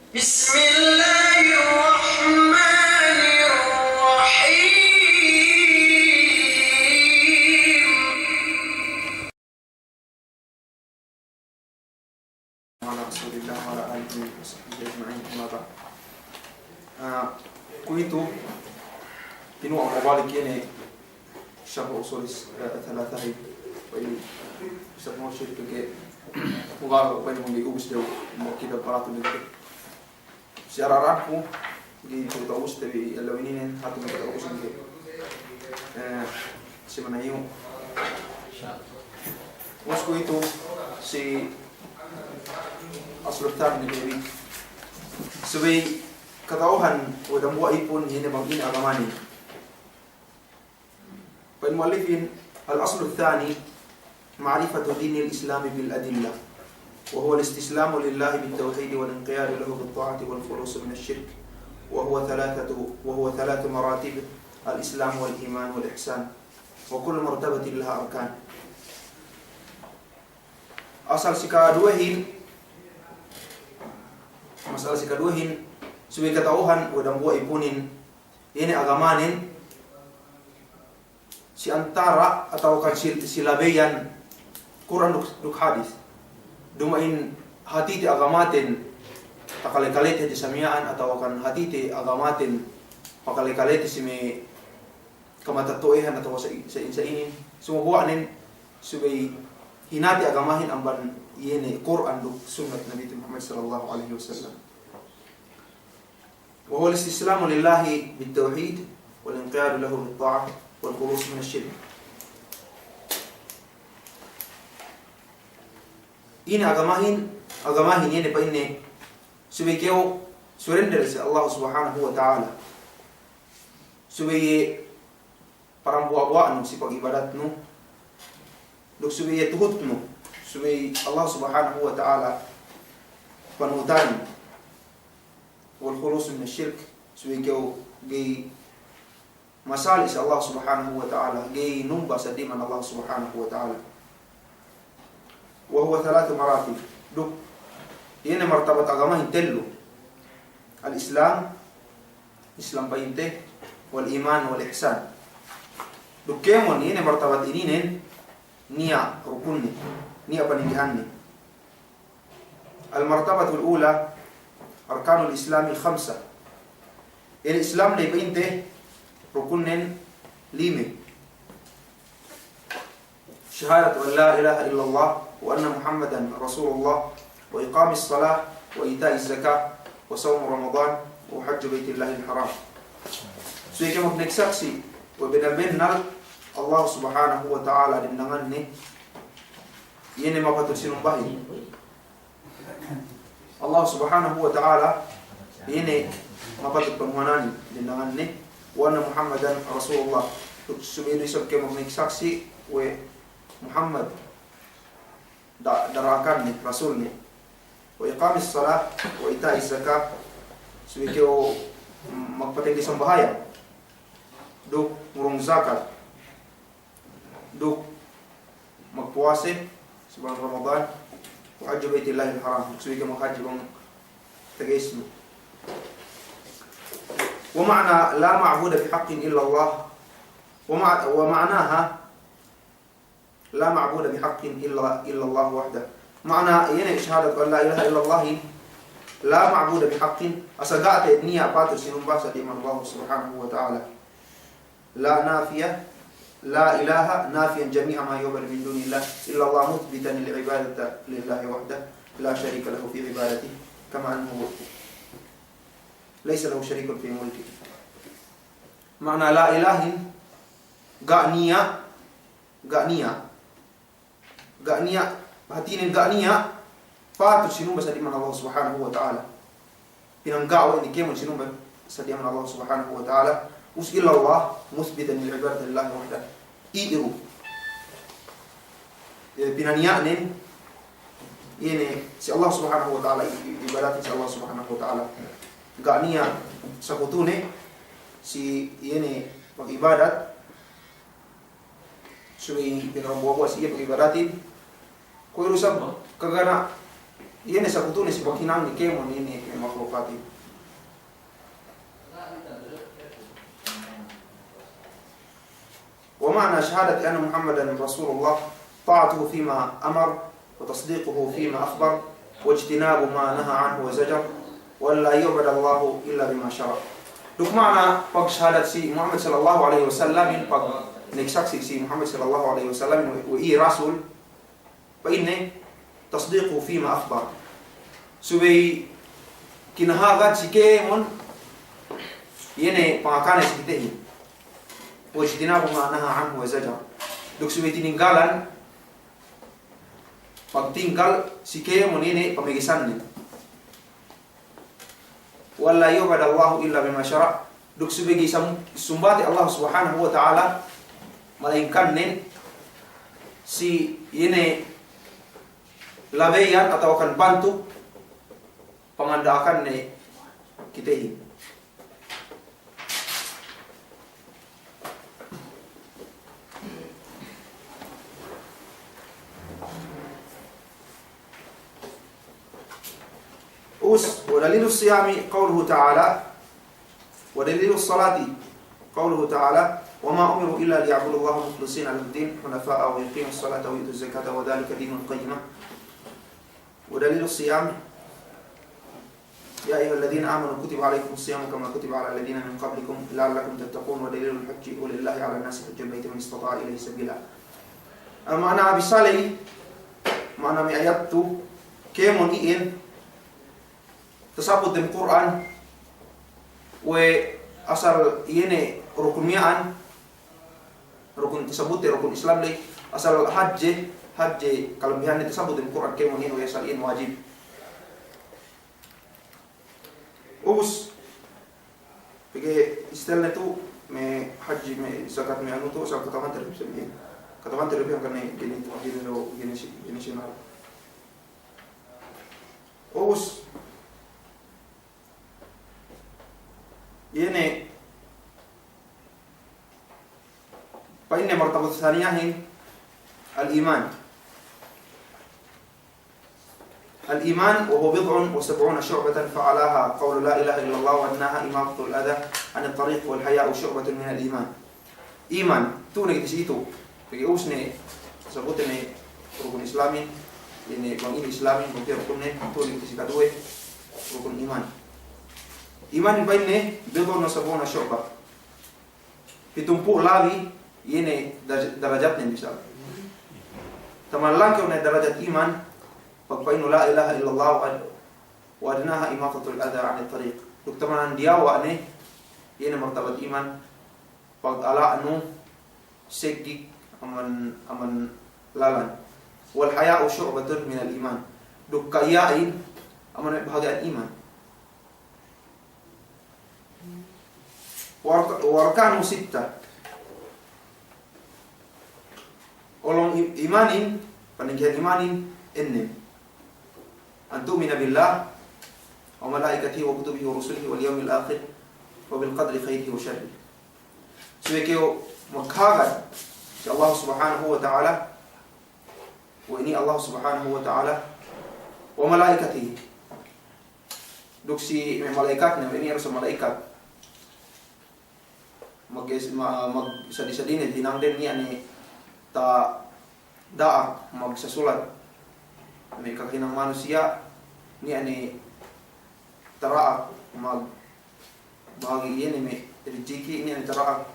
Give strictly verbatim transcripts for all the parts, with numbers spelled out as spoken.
بسم الله الرحمن الرحيم. وعلى رسول الله وعلى آله وصحبه أجمعين، أما بعد. Ah, kuwe'itu, kinuha' mabalik inin, sharh usul, eh, thalathahin, pa'in, sharh usul ke, kuga, pa'in, mangga'i ubus du, mangga'i kitab paratu nila. Si ara'ku, ga'i tu ta'ubus, tapi ellew inin, hatu mangga'i ta'ubus, eh, si manayu. Ubus kuwe'itu, si aslu thani ne, subey kata'uhan we' dambuwa' ipun, ine bang ine agamanen. Pa'in mu'allifin, الأصل الثاني معرفة دين الإسلام بالأدلة، وهو الاستسلام لله بالتوحيد والانقياد له بالطاعة والخلوص من الشرك، وهو ثلاثة، وهو ثلاث مراتب، الإسلام والإيمان والإحسان، وكل مرتبة لها أركان. Asal si kaduwehin, masala si kaduwehin, subey kata'uhan we' dambuwa' ipunin, ine agamanen, si antara' atawa kan si, si labeyan Kur'an duk, duk hadis. Duma'in hatite agamaten, takale-kalete hadja sa miya'an, atawa kan hatite agamaten, pakale-kalete si me' kamatetto'ahan atawa sa, sa, sa inin, sumaguwa'nen subey hinati agamahin amban iye ne Kur'an duk sunnat Nabi Muhammad sallallahu alaihi wasallam. وهو الاستسلام لله بالتوحيد والانقياد له بالطاعة والخلوص من الشرك. Ine agamahin, agamahin iye ne pa'inne subey kew surrender si Allah Subhanahu wa Ta'ala. Subey parambuwa'-buwa'nu si pag'ibadatnu, duk subey tuhutnu, subey Allah Subhanahu wa Ta'ala panuhutannu. والخلوص من الشرك, subey kew ga'i masali' si Allah Subhanahu wa Ta'ala, ga'i numba seddili man Allah Subhanahu wa Ta'ala. وهو ثلاث مراتب, duk iye ne martabat agamahin tellu. الإسلام, Islam pa'inte, والإيمان والإحسان. Duk kēmon iye ne martabat ininen, niya' rukunne, niya' paninggihanne. المرتبة الأولى أركان الإسلام خمسة. Iye ne Islam ley pa'inte rukunnen lime. شهادة أن لا إله إلا الله وأن محمدا رسول الله وإقام الصلاة وإيتاء الزكاة وصوم رمضان وحج بيت الله الحرام. Subey kew magsaksi' we' bennal-bennal Allah Subhanahu wa Ta'ala dendanganne, iye ne mapatut sinumbahin. Allah Subhanahu wa Ta'ala, iye ne mapatut panuhananin dendanganne, وأن محمدا رسول الله. Subey du isab kew magsaksi' we' Muhammad da-, darakanne, rasulne. وإقام الصلاة وإيتاء الزكاة. Subey kew magpatengge sambahayang, duk ngurung zakat, duk magpuwase si bulan Ramadan, وحج بيت الله الحرام, subey kew maghadji bang tegesnu. ومعنى لا معبود بحق إلا الله، ومع-، ومعناها لا معبود بحق إلا، إلا الله وحده. Ma'ana iye ne شهادة أن لا إله إلا الله, لا معبود بحق, asal ga' te'ed niya' patut sinumba seddili man Allah Subhanahu wa Ta'ala. لا نافية، لا إله نافيا جميع ما يعبد من دون الله إلا الله مثبتا العبادة لله وحده لا شريك له في عبادته كما أنه ليس له شريك في ملكه. Ma'ana la ilahin, ga' niya', ga' niya'. Ga' niya', hātinen ga' niya' patut sinumba seddili man Allah Subhanahu wa Ta'ala. Pinangga' we' ne kēmon sinumba seddili man Allah Subhanahu wa Ta'ala, ubus إلا الله مثبتا العبادة لله وحده. Iye du. E, pinaniya'nen, iye ne si Allah Subhanahu wa Ta'ala, i-, i-, ibadatin si Allah Subhanahu wa Ta'ala. Ga' niya' sakutune si iye ne pag'ibadat, subey pinambuwa'-buwa' si iye pag'ibadatin. Kuwe' du isab kagana Iye ne sakutu ne si paghinang ne kēmon inin me' makhlukatin. ومعنى شهادة أن محمدا رسول الله طاعته فيما أمر وتصديقه فيما أخبر واجتناب ما نهى عنه وزجر وأن لا يعبد الله إلا بما شرع. Duk ma'ana pagsahadat si Muhammad sallallahu alaihi wasallam in, pagsaksi si Muhammad sallallahu alaihi wasallam in we' iye rasul, pa'inne, تصديقه فيما أخبر. Subey kinahagad si kēmon iye ne pangakane si kitehin. واجتناب ما نهى عنه وزجر. Duk subey tininggalan, pagtinggal si kēmon iye ne pamegesanne. وأن لا يعبد الله إلا بما شرع. Duk subey ga'i sam-, sumbate Allah Subhanahu wa Ta'ala, malaingkan ne si iye ne labeyan atawa kan bantuk panganda'akanne kitehin. Us, ودليل الصيام قوله تعالى، ودليل الصلاة قوله تعالى، وما أمروا إلا ليعبدوا الله مخلصين له الدين حنفاء ويقيموا الصلاة ويؤتوا الزكاة وذلك دين القيمة. ودليل الصيام، يا أيها الذين آمنوا كتب عليكم الصيام كما كتب على الذين من قبلكم لعلكم تتقون، ودليل الحج، ولله على الناس حج البيت من استطاع إليه سبيلا. Ma'ana bissā ley, ma'ana me' ayat tu, kēmon iyan, tasabut dem Kur'an, we' asal iye ne rukun miya'an, rukun tasabut, rukun Islam ley, asal hadje, hadje kalabihanne tasabut dem Kur'an kēmon iyan we' asal iyan wajib. Ubus, pegge' istilne tu, me' hadji, me' zakat, me' anu tu, asal katamante du bi, katamante du bi hangkan ne, gini, gini, gini, gini, gini, Ubus. Iye ne, pa'inne martabat saniyahin, al-iman. الإيمان وهو بضع وسبعون شعبة فأعلاها قول لا إله إلا الله وأدناها إماطة الأذى عن الطريق والحياء شعبة من الإيمان. Iman, tu'u ne kite si itu. Pegge' ubus ne, sabut ne rukun Islamin, ine bang ine Islamin, bang kite rukunne, tu'u ne kite si kaduwe, rukun iman. Iman pa'inne, بضع وسبعون شعبة. Pitumpū' labi, iye ne dar-, darajatne misal. Taman langkew ne darajat iman, pagpa'inu لا إله إلا الله وأد-، وأدناها إماطة الأذى عن الطريق. Duk taman diyawa' ne, iye ne martabat iman, pagala'nu seggik aman, aman lalan. والحياء شعبة من الإيمان. Duk ka'iya'in, aman me' bahagi'an iman. وأرك-، وأركانه ستة. Olong i-, imanin, paninggihan imanin, ennem. أن تؤمن بالله وملائكته وكتبه ورسله واليوم الآخر وبالقدر خيره وشره. Subey kew maghagad si Allah Subhanahu wa Ta'ala, we' inin Allah Subhanahu wa Ta'ala, وملائكته. Duk si me' mala'ikatne, me' inin rasul mala'ikat. Mag-, ma-, mag-, sadi-sadine hinangden niya' ne tada'ak magsasulat. Me' kakahinang manusiya' niya' ne tada'ak magbahagi' iye ne me' rijiki', niya' ne tada'ak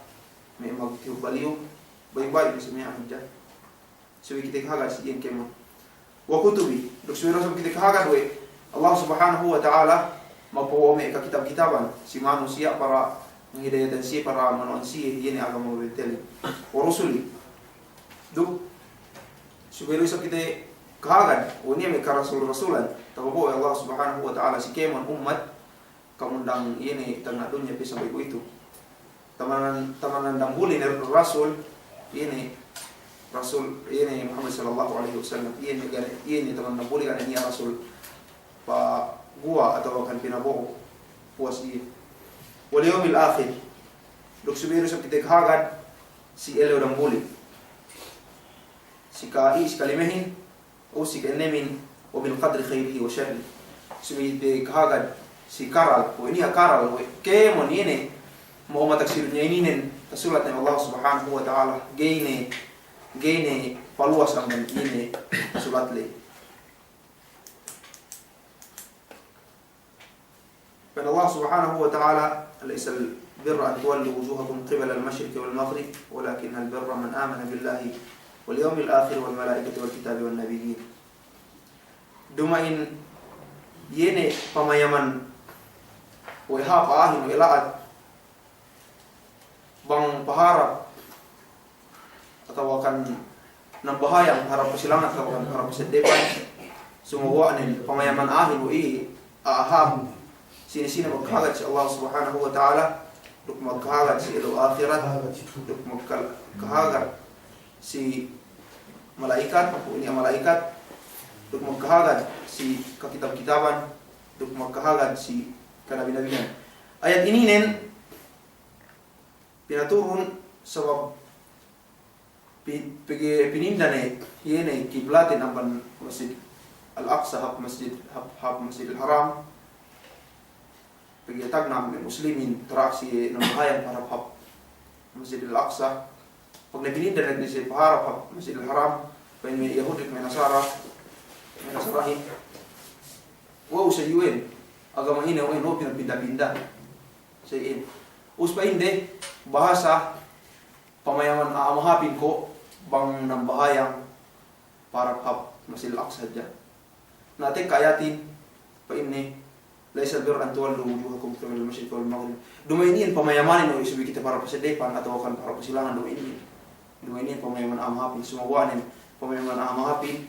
me' magtiyup baliyu. Ba'in-ba'in si me' hadja. Subey kite kahagad si iyan kēmon. وكتبه, duk subey du isab kite kahagad we' Allah Subhanahu wa Ta'ala, mapabo'o me' kakitab-kitaban si manusiya' para ngahidayatan siye, para manu'an siye iye ne agama mabentelin. ورسله, duk subey du isab kite kahagad we' niya' me' karasul-rasulan, tapabo'o we' Allah Subhanahu wa Ta'ala si kēmon ummat, kamundang iye ne tagna' dunya pe sampay kuwe'itu. Tamanan, tamanan dambuli ne rasul, iye ne rasul, iye ne Muhammad sallallahu alaihi wasallam, iye ne gane, iye ne tamanan dambuli gane niya' rasul paguwa' atawa kan pinabo'o puwas iye. واليوم الآخر. Duk subey du isab kite kahagad si ellew dambuli. Si ka'i, si kalimehin, o si ka'ennemin, وبالقدر خيره وشره. Subey kite kahagad si karal, we' niya' karal, we' kēmon ine, ma'umatak si dunya ininen, tasulat ne Allah Subhanahu wa Ta'ala, ga'i ne, ga'i ne paluwas amban ine tasulat ley. Pa'in Allah Subhanahu wa Ta'ala, ليس البر أن تولوا وجوهكم قبل المشرق والمغرب ولكن البر من آمن بالله واليوم الآخر والملائكة والكتاب والنبيين. Duma'in iye ne pamayaman we' hāp a'ahin we' la'at bang paharap atawa kan nambahayang harap pasilangan atawa kan harap paseddepan. Sumaguwa' nen pamayaman a'ahin we' i a'a hāp sine-sine magkahagad si Allah Subhanahu wa Ta'ala, duk magkahagad si ellew ahirat, duk magkahagad si mala'ikat, we' niya' mala'ikat, duk magkahagad si kakitab-kitaban, duk magkahagad si kanabi-nabihan. Ayat ininen pinaturun sabab pi-, pegge' pininda ne, iye ne kiblatin amban Masjid Al-Aqsa hap Masjid, hap, hap Masjidil Haram. Pegge' tagna' me' muslimin taraksi nambahayang paharap hap Masjidil Aqsa. Pegge' pininda ne si paharap hap Masjidil Haram, pa'in me' Yahudi, me' Nasara, me' Nasarahin. Wow, sa' iyan, agama ine, wow, pinda-pinda. Sa' iyan. Us pa'inde, bahasa pamayaman a'a mahāpin ko' bang nambahayang paharap hap Masjidil Aqsa hadja. Na tekka ayatin, pa'inne, ليس البر أن تولوا وجوهكم قبل المشرق والمغرب. Duma'in iyan pamayamanin we' subey kite paharap paseddepan atawa kan paharap pasilangan, duma'in iyan. Duma'in iyan pamayaman a'a mahāpin, sumaguwa' nen pamayaman a'a mahāpin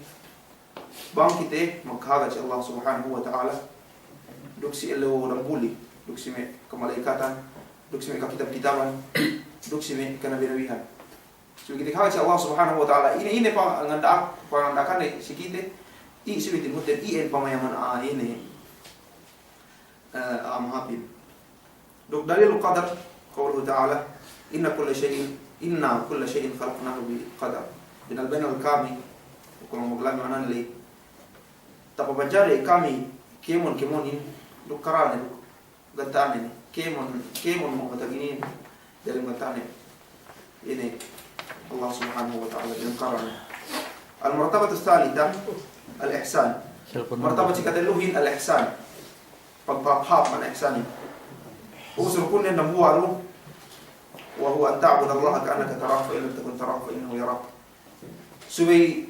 bang kite magkahagad si Allah Subhanahu wa Ta'ala, duk si ellew dambuli, duk si me' kamala'ikatan, duk si me' kakitab-kitaban, duk si me' kanabi-nabihan. Subey kite kahagad si Allah Subhanahu wa Ta'ala. Ine, ine panganda'ak-, panganda'akanne si kite, i' subey tinuhut iyan pamayaman a'a ine, eh, a'a mahāpin. Duk dalil qadar, قوله تعالى: إن كل شيء، إنا كل شيء خلقناه بقدر. Binal-binal kami, kulang maglabi ma'ananen ley. Tapapanjari kami kēmon-kēmonin, duk karalne, duk ganta'nen, kēmon, kēmon ma'umatak inin, dalem ganta'nen. Ine Allah Subhanahu wa Ta'ala dalem karalne. المرتبة الثالثة الإحسان. Martabat si katelluhin al-ihsan. Pagpahāp man ihsanin. Ubus rukunnen dambuwa' du, وهو أن تعبد الله كأنك تراه فإن لم تكن تراه فإنه يراك. Subey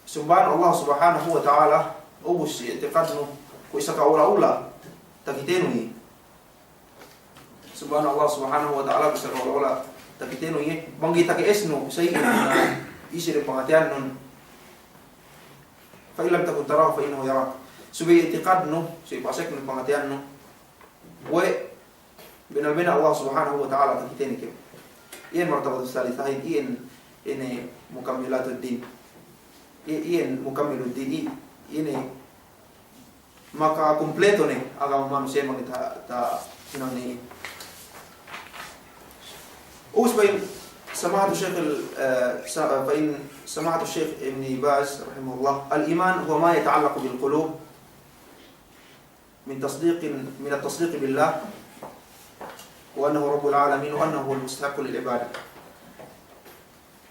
sumbahanu Allah Subhanahu wa Ta'ala, ubus i'tiqadnu kuwe' saka ula-ula takitenu iye. Sumbahanu Allah Subhanahu wa Ta'ala kuwe' saka ula-ula takitenu iye. Bang ga'i take'esnu sa' iye, isi dem pangateyannun. فإن لم تكن تراه فإنه يراك. Subey i'tiqadnu, subey paseknu, pangateyannu we' benal-benal Allah Subhanahu wa Ta'ala takitene kew. Iyan martabatus salisahin, iyan ine mukammilatud din. I-, iyan mukammiluddin, i-, ine makakumpleto ne agama manusiya' bang ta-, ta-, hinang ne. Ubus pa'in samahatu Sheikh al-, eh, sa-, pa'in samahatu Sheikh Ibn Baz rahimahullah, الإيمان هو ما يتعلق بالقلوب من تصديق، من التصديق بالله وأنه رب العالمين وأنه هو المستحق للعبادة.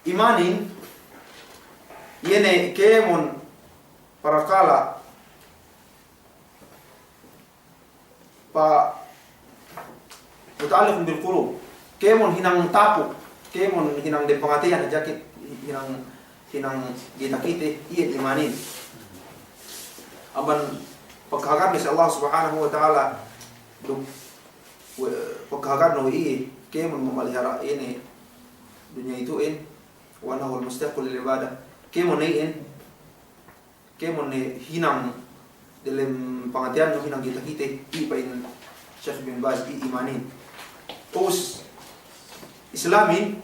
Imanin, iye ne kēmon parakala' pa-, متعلق بالقلوب. Kēmon hinang tapuk, kēmon hinang dem pangateyan, jaket hinang, hinang ga'i takite, iye imanin. Amban pagkahagarne si Allah Subhanahu wa Ta'ala, duk we-, pagkahagarne we' iye, kēmon mamalihara' ine dunya itu'in, وأنه المستحق للعبادة. Kēmon ne iyan, kēmon ne hinang delem pangateyannu hinang ga'i takite, i pa'in Sheikh bin Baz, i imanin. Ubus Islamin,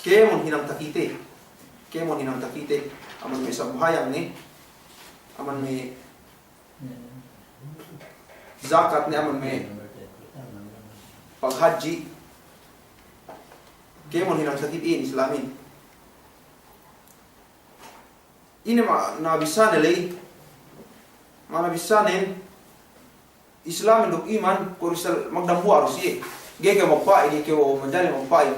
kēmon hinang takite, kēmon hinang takite, amban me' sambahayang ne, amban me' zakat ne, amban me' paghadji', kēmon hinang takite iyan Islamin. Ine ma'ana bissāne ley, ma'ana bissānen, Islamin duk iman, kuwe' du isab magdambuwa' du siye. Ga'i kew magpa'in, ga'i kew manjari magpa'in.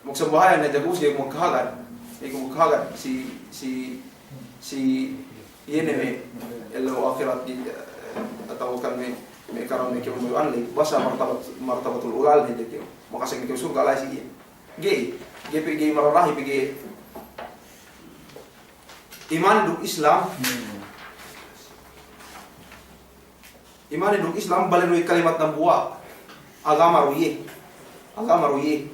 Magsambahayang ne jaku siye magkahagad. Ga'i kew magkahagad si, si, si, iye ne me' ellew ahirat di, eh, atawa kan me', me' karam me' kew mayu'an ley. Basa martabat, martabatul ula ne de kew. Makasek ne kew surga' la'i si iye. Ga'i, ga'i pe, ga'i mararahi pe ga'i. Iman duk Islam. Hmm. Iman duk Islam, bale du iye kalimat dambuwa'. Agama du iye. Agama du iye.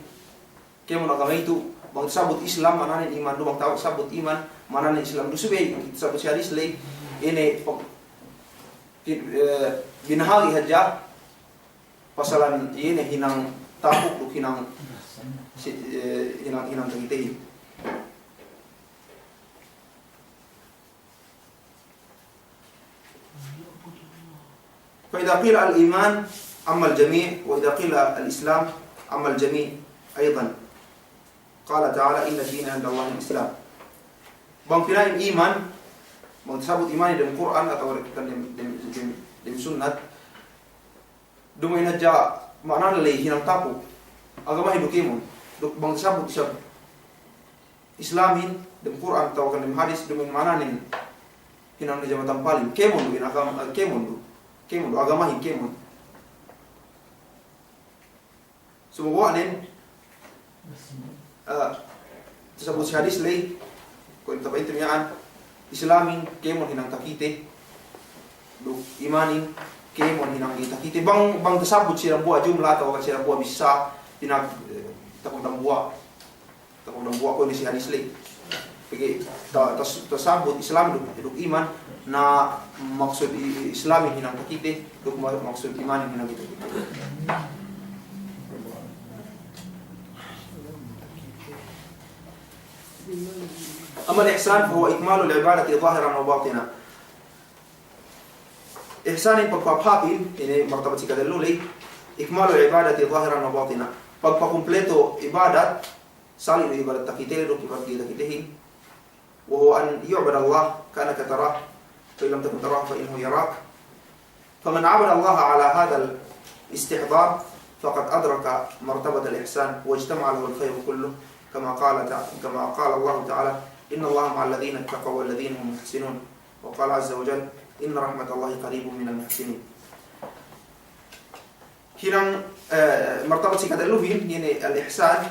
Kēmon agama itu, bang tasabut Islam, ma'ananen iman du, bang tasabut iman, ma'ananen Islam du. Subey tasabut si hadis ley, ine, eh, binahagi' hadja, pasalan iye ne hinang tapuk duk hinang si, eh, hinang, hinang takitehin. فإذا قيل الإيمان عم الجميع، وإذا قيل الإسلام عم الجميع أيضا. قال تعالى: إن الدين عند الله الإسلام. Bang pina'in iman, bang tasabut iman dem Kur'an atawa dem, dem, dem, dem sunnat, duma'in hadja ma'ananen ley hinang tapuk. Agamahin du kēmon. Duk bang tasabut isab Islamin, dem Kur'an atawa kan dem hadis, duma'in ma'ananen hinang hadja matampalin. Kēmon du, in agama, kēmon du. Kēmon du, agamahin kēmon. Sumagawa' nen, eh, tasabut si hadis ley, kuwe' tapa'inte miya'an, Islamin kēmon hinang takite, duk imanin kēmon hinang ga'i takite. Bang, bang tasabut si dambuwa' jumla atawa kan si dambuwa' bissā, pinag, eh, tapagdambuwa'. Tapagdambuwa' kuwe' ne si hadis ley. Pegge' ta-, tas-, tasabut Islam duk, duk iman, na maksud i-, Islamin hinang takite, duk ma-, maksud imanin hinang ga'i takite. أما الإحسان فهو إكمال العبادة ظاهرا وباطنا. Ihsanin pagpahāpin, ine martabat si katellu ley, إكمال العبادة ظاهرا وباطنا. Pagpakumpleto ibadat, sali' du ibadat takite duk ibadat ga'i takitehin. وهو أن يعبد الله كأنك تراه، فإن لم تكن تراه فإنه يراك. فمن عبد الله على هذا الاستحضار فقد أدرك مرتبة الإحسان واجتمع له الخير كله، كما قال تع-، كما قال الله تعالى: إن الله مع الذين اتقوا والذين هم محسنون. وقال عز وجل: إن رحمة الله قريب من المحسنين. Hinang, eh, martabat si katelluhin, iye ne al-ihsan,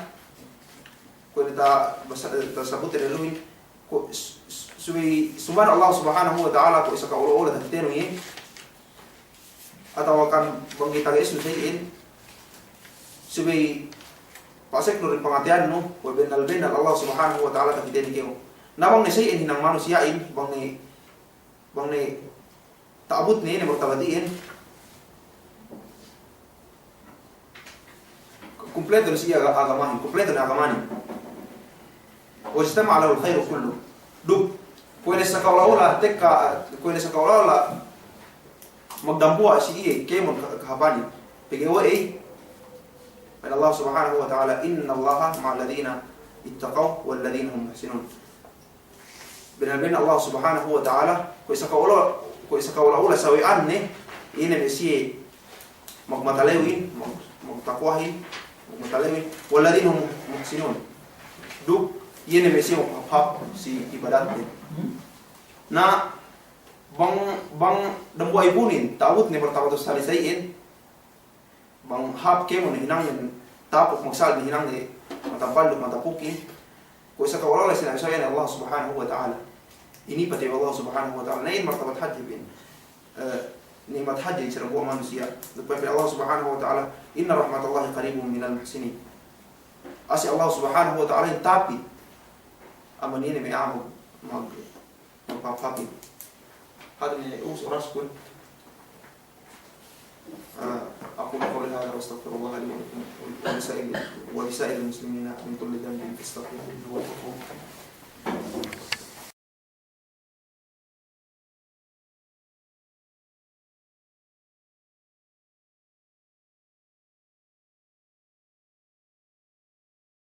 kuwe' ne ta-, basa-, tasabut telluhin, kuwe' s-, s-, subey sumban Allah Subhanahu wa Ta'ala kuwe' saka ula-ula takitenu iye, atawa kan bang ga'i tage'esnu sa iyan, subey paseknu dem pangateyannu, kuwe' bennal-bennal Allah Subhanahu wa Ta'ala takitenu kew. Na bang ne sa iyan hinang manusiya'in, bang ne, bang ne ta'abut ne, ne martabat iyan. Kumpleto ne si iye aga-, agamahin, kumpleto ne agamahin. واجتمع له الخير كله. Duk, kuwe' ne saka ula-ula, tekka, kuwe' ne saka ula-ula, magdambuwa' si iye, kēmon ka-, kahāpanin. Pegge' we'ey, pa'in Allah Subhanahu wa Ta'ala: إن الله مع الذين اتقوا والذين هم محسنون. Bennal-bennal Allah Subhanahu wa Ta'ala, kuwe' saka ula-, kuwe' saka ula-ula sawe'anne, ine me' siye magmatalewin, mag-, magtakwahin, magmatalewin, والذين هم محسنون. Duk, iye ne me' siye maghāp-hāp si ibadatne. Na, bang, bang dambuwa' ipunin, ta'abut ne martabat sali' sa iyan, bang hāp kēmon hinangnen tapuk, magsali' hinangnen matampal duk matapukin. Kuwe' saka ula-ula sinabi sa iyan Allah Subhanahu wa Ta'ala. Inipat iye Allah Subhanahu wa Ta'ala. Na iyan martabat hadje bin. Eh, ni'mat hadje si dambuwa' manusiya'. Duk pa'in Allah Subhanahu wa Ta'ala: إن رحمة الله قريب من المحسنين. Ase' Allah Subhanahu wa Ta'ala in tapit amban iye ne me' a'a mag-, mag-, magpahāp-hāpin. Hadja ne us uraskun. آه، أقول قولي هذا وأستغفر الله لي ولكم ولسائر، ولسائر المسلمين من كل ذنب فاستغفروه